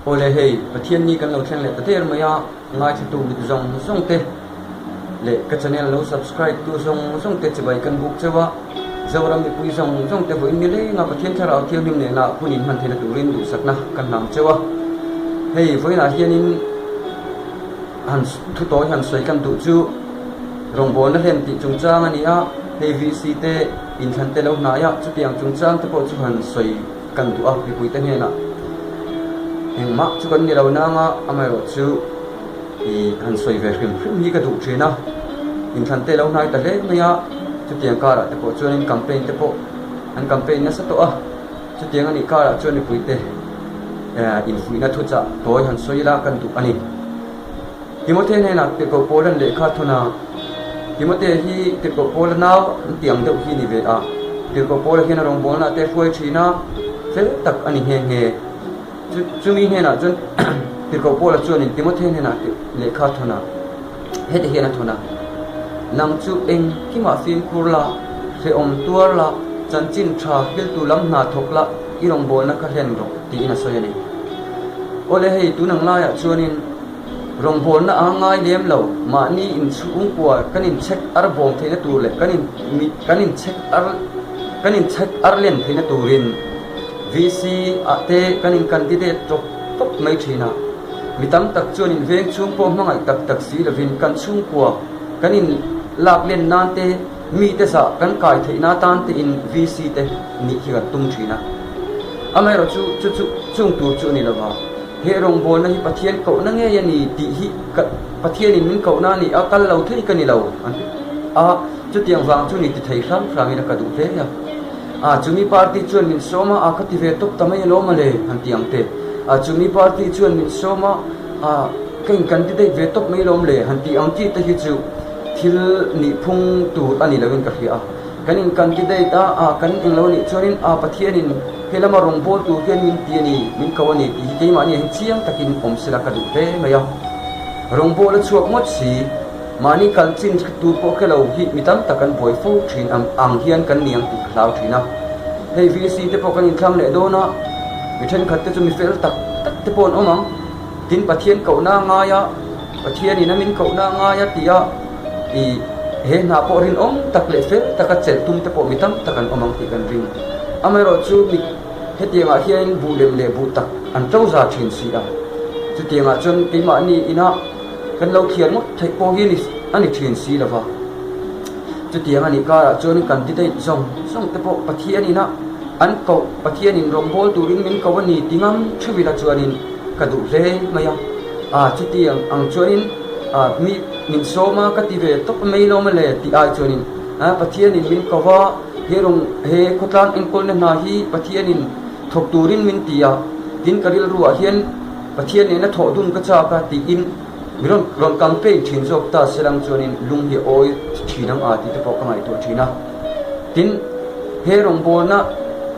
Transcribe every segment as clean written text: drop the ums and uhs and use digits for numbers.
Awle hei, Pathian ni kan lo thleng leh ta der mai a, ngaithlatu mit zawng zawng te leh ka channel lo subscribe tu zawng zawng te chibai kan buk cheu a, Zoram mipui zawng zawng te vawiin ni lenga Pathian Thlarau Thianghlim nena hun in hman theihna turin duhsakna kan hlam cheu a. Hei vawiinah hianin han thu tawi han sawi kan duh chu rawngbawlna hlen tih chungchang a ni a, hei VC te inthlan te lo hnai a, chutiang chungchang te pawh chu han sawi kan duh a mipuite hnenah engmah chu kan ni lo nang a, amaherawh chu ih han sawi ve hrim hrim hi ka duh thin a, inthlan te lo hnai ta hle mai a, chutiang karah te pawh chuanin campaign te pawh an campaign nasa tawh a, chutiang a nih karah chuan mipuite eh infuihna thuchah tawi han sawi ila kan duh a ni. Timothea hnenah Tirhkoh Paula'n lehkha a thawn a. Timothea hi Tirhkoh Paula nau an tih ang deuh hi a ni ve a. Tirhkoh Paula hian a rawngbawlna te hruai thin a, fel tak a ni nghe nghe. Chu chumi hnenah chuan Tirhkoh Paula chuanin Timothea hnenah lehkha a thawn a. Heti hian a thawn a, Nang chu engkimah fimkhur la, hrehawm tuar la, chanchin tha hiltu lam hna thawk la, i rawngbawlna kha hlen rawh, tiin a sawi a ni. Awle hei tun ang laiah chuanin Rawngbawlna a ngai lem lo, mahni inchhungkua kan inchhek ar bawm theihna tur leh kan in kan inchhek ar kan inchhek ar len theihna turin VC ah te kan in candidate tawp tawp mai thin a. Mi tam tak chuan in veng chhung pawh hmangaih tak tak si lovin kan chhungkua kan in lak len nan te mite zah kan kai theihna atan te in VC te nih hi kan tum thin a. Amaherawhchu chu chu chung tur chu a ni lova. He rawngbawlna hi Pathian kohna ngei a ni tih hi ka Pathianin min kohna a ni a, kal lo thei ka ni lo an ti a, chutiang vang chu ni ti thei hram hram ila ka duh hle a. A, chumi party chuan min sawm a, a ka ti ve tawp ta mai alawm a le han ti ang te. A, chumi party chuan min sawm a, a ka in candidate ve tawp mai alawm le han ti ang tih te hi chu thil nihphung tur a ni loin ka hria a. Kan in candidate a, a kan englo nih chuanin a Pathianin he lama rawngbâwl tur hian min ti a ni, min ko a ni tih hi keimahni ah hian chiang takin awm sela ka duh hle mai a. Rawngbâwl a chhuak ngawt si, mahni kal chin tur pawh hre lo hi mi tam tak an buai fo thin ang ang hian kan ni ang tih ka hlau thin a. Hei VC te pawh kan inthlang leh dawn a, mi thenkhat te chu mi fel tak tak te pawh an awm ang. Tin Pathian kohna a ngai a, Pathianin a min kohna a ngai a tih a, ih he hna pawh rinawm tak leh fel taka chelh tum te pawh mi tam tak an awm ang tih kan ring. Amaherawhchu mi hetiangah hianin buh lem leh buh tak an to za thin si a, chutiangah chuan keimahni ina kan lo thliar ngawt theih pawh hi a ni thin si lo va. Chutiang a nih karah chuan candidate zawng zawng te pawh Pathian ina an koh, Pathianin rawngbâwl turin min ko a ni ti ngam theuhvila chuanin ka duh hle mai a. A, chutiang ang chuanin a, mi min sawm a ka ti ve tawp mai lo mawle tih ai chuanin a, Pathianin min ko va, he rawng, he khawtlang enkawlna hna hi Pathianin thawk turin min ti a, tin ka rilruah hian Pathian nena thawh dun ka chak a tiin, Mi rawn rawn campaign thin zawk ta se lang chuanin lung hi a awi thin ang a tih te pawh ka ngaihtuah thin a. Tin, he rawngbawlna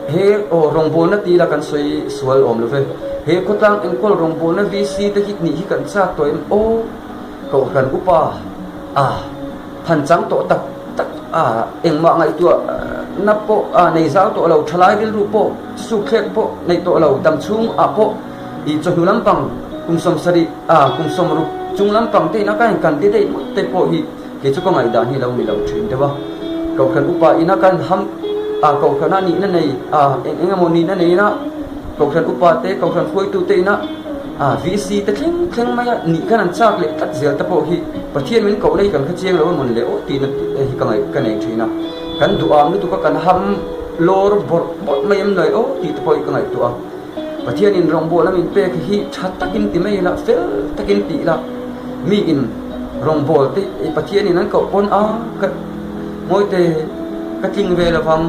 he aw rawngbawlna tih ila kan sawi sual awm lo ve. He khawtlang enkawl rawngbawlna VC te hi nih hi kan chak tawh em aw Kohhran upa a than chang tawh tak tak a engmah ngaihtuah na pawh a nei zau tawh lo thalai rilru pawh sukthlek pawh nei tawh lo damchhung ah pawh Ih chawhnu lampang kum 70 ah kum 60 chung lampang te in a ka in kan ti daih ngawt te pawh hi kei chu ka ngaihdan hi lo ni lo thin deuh a. Kohhran upa ina kan ham ah kohhran a nihna nei ah eng eng emaw nihna nei ina kohhran upa te kohhran hruaitu te ina ah VC te thleng thleng mai a nih khan an chak leh tlat zel te pawh hi Pathian min koh na hi kan kha chiang lo emawn le aw tihna hi ka ngaih ka nei thin a. Kan duham lutuk a kan ham lawr bawrh bawrh mai em lo aw tih te pawh hi ka ngaihtuah a. Pathianin rawngbawlna min pek hi tha takin ti mai ila, fel takin ti ila, mi in rawngbâwl te Pathianin an koh pawn a ka ngawite ka tling ve lovang,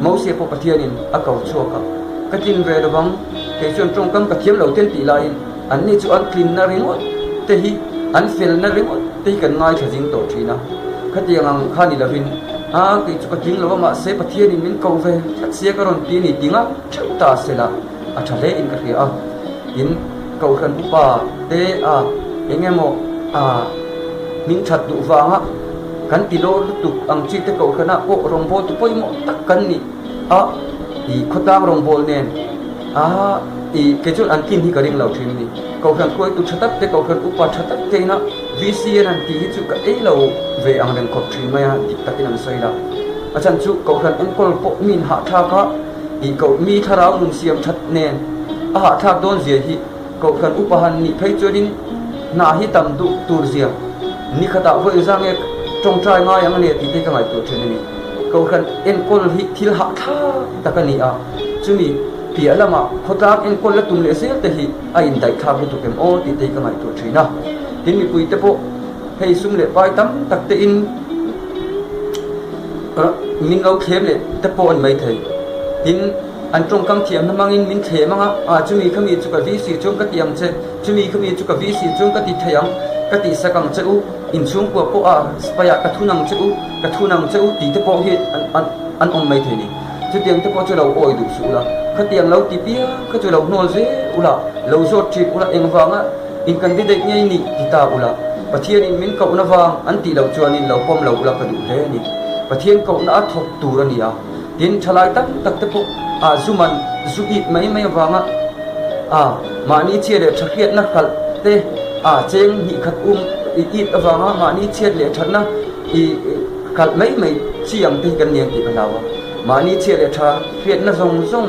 Mose pawh Pathianin a ko chhuak a, ka tling ve lovang, kei chuan tawngkam ka thiam lo ten tih laiin anni chu an tlinna ringawt te hi, an felna ringawt te hi kan ngaithla zing tawh thin a, khatiang ang kha ni lovin a kei chu ka tling lo a mahse Pathianin min ko ve tlat sia ka rawn ti a ni ti ngam. Theuh ta sela a tha hle in ka hria a, tin Kohhran upa te a eng emaw a hming that duh vanga kan ti lawr lutuk ang chi te Kohhranah pawh rawngbawltu pawimawh tak kan ni a, i khawtlang rawngbâwl nen a. I kei chuan an tlin hi ka ring lo thin a ni. Kohhran hruaitu tha tak te, kohhran upa tha tak te ina VC an han tih hi chu ka ei lo ve ang reng khawp thin mai a, dik takin an sawi la. A chhan chu kohhran enkawl pawh mi in hahthlak a, i koh mi thlarau nun siam that nen a hahthlak dawn zia hi kohhran upa han nih phei chuanin hna hi tam duh tur zia ni khatah vawi zang e tawngtai ngai ang le tih te ka ngaihtuah thin a ni. Kohhran enkawl hi thil hahthlak tak a ni a, chumi Piah lamah khawtlang enkawl la tum leh zel te hi a indaihthlak lutuk em aw tih te hi ka ngaihtuah thin a. Tin mipui te pawh hei sum leh pai tam tak te in min lo thlem leh te pawh a ni maithei. Tin an tawngkam thiamna hmangin min thlem ang a, ah chumi khami chu ka VC chuan ka ti ang che, chumi khami chu ka VC chuan ka ti thei ang, ka tihsak ang che u, inchhungkua pawh a spy ah ka thun ang che u, ka thun ang che u tih te pawh hi an awm maithei ni. Chutiang te pawh chu lo awi duh suh ula, khatiang lo ti piang kha chu lo hnawl zel ula, lo zawt ṭhin ula, engvanga in candidate ngei nih ti ta ula, Pathianin min kohna vang an tih loh chuanin lo pawm lo ula ka duh hle a ni. Pathian kohna a thawk tur a ni a, tin ṭhalai tam tak te pawh ah zu man zu it mai mai avanga ah mahni chhia leh ṭha hriatna hralh te ah cheng hnih khat um it avanga mahni chhiat leh ṭhatna I kalh mai mai chi ang te hi kan ni ang tih ka hlau a, mahni chhia leh tha hriatna zawng zawng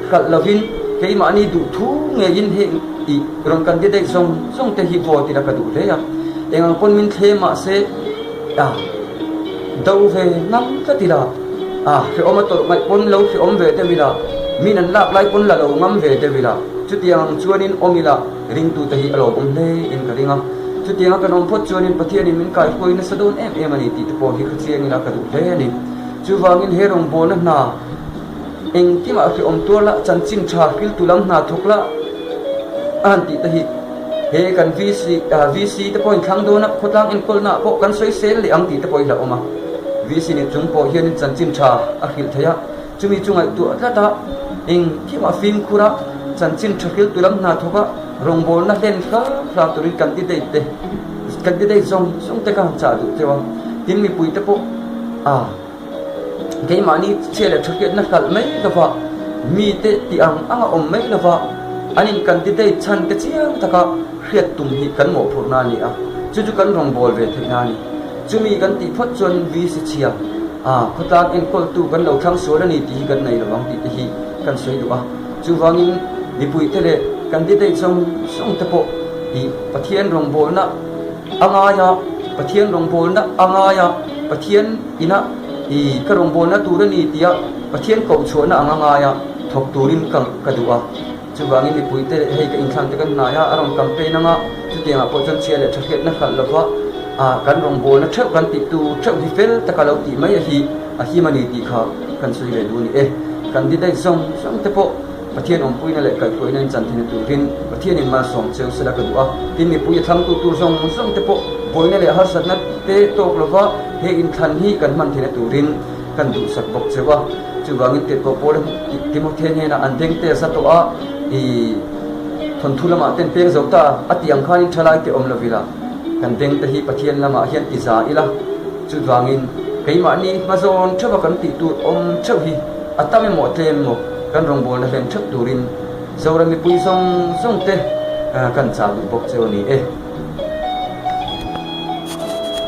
hralh lovin keimahni duh thu ngeiin heng i rawn candidate zawng zawng te hi vote ila ka duh hle a, eng ang pawn min thlem mahse a do ve ngam tlat ila, a hrehawm a tawrh ngaih pawn lo hrehawm ve deuh ila, min an lak lai pawn la lo ngam ve deuh ila, chutiang ang chuanin awm ila. Ringtute hi a lawmawm hle in ka ring a, chutianga kan awm phawt chuanin Pathianin min kaihruai nasa dawn em em a ni tih te pawh hi khachiang ila ka duh hle a ni. Chuvangin he rawngbawlna hna engkimah hrehawm tuar la, chanchin tha hriltu lam hna thawk la a han tih te hi he kan VC VC te pawhin thlang dawn a, khawtlang enkawlnaah pawh kan sawi sel leh ang tih te pawh hi hlauhawm a. VC nih chung pawh hianin chanchin tha a hrilh thei a. Chumi chu ngaihtuah tlat a, engkimah fimkhur a, chanchin tha hriltu lam hna thawk a, rawngbawlna hlen hram hram turin candidate te, candidate zawng zawng te kha han chah duh teuh a. Tin mipui te pawh a keimahni chhia leh tha hriatna hralh mai lova, mite tih ang ang a awm mai lova, an in candidate chhan te chiang taka hriat tum hi kan mawhphurhna a ni a, chu chu kan rawngbâwl ve theihna a ni. Chumi kan tih phawt chuan VC chhia a khawtlang enkawltu kan lo thlang sual a ni tih hi kan nei lo ang tih te hi kan sawi duh a. Chuvangin mipuite leh candidate zawng zawng te pawh ih Pathian rawngbawlna a ngai a, Pathian rawngbawlna a ngai a, Pathian ina ih ka rawngbawlna tur a ni tia Pathian kohchhuahna ang a ngai a thawk turin ka ka duh a. Chuvangin mipuite leh hei ka inthlan te kan hnai a, a rawn campaign anga chutiangah pawh chuan chhia leh tha hriatna hralh lova ah kan rawngbawlna theuh kan tih tu theuh hi fel taka lo tih mai a hi a him a ni tih kha kan sawi ve duh a ni e. Candidate zawng zawng te pawh Pathian awmpuina leh kaihhruaina in chan theihna turin Pathianin malsawm cheu sela ka duh a, tin mipui a thlangtu tur zawng zawng te pawh buaina leh harsatna te tawk lova he inthlan hi kan hman theihna turin kan duhsak bawk cheu a. Chuvangin tirhkoh Paula Timothea hnenah an bengte a za tawh a, i thawnthu lamah ten peng zo ta a tih ang khanin thalai te awm lo ila, kan bengte hi Pathian lamah hian ti za ila. Chuvangin keimahni hmazawn theuha kan tih tur awm theuh hi a tam emaw a tlem emaw kan rawngbawlna hlen theuh turin Zoram mipui zawng zawng te kan chah duh bawk cheu a ni e.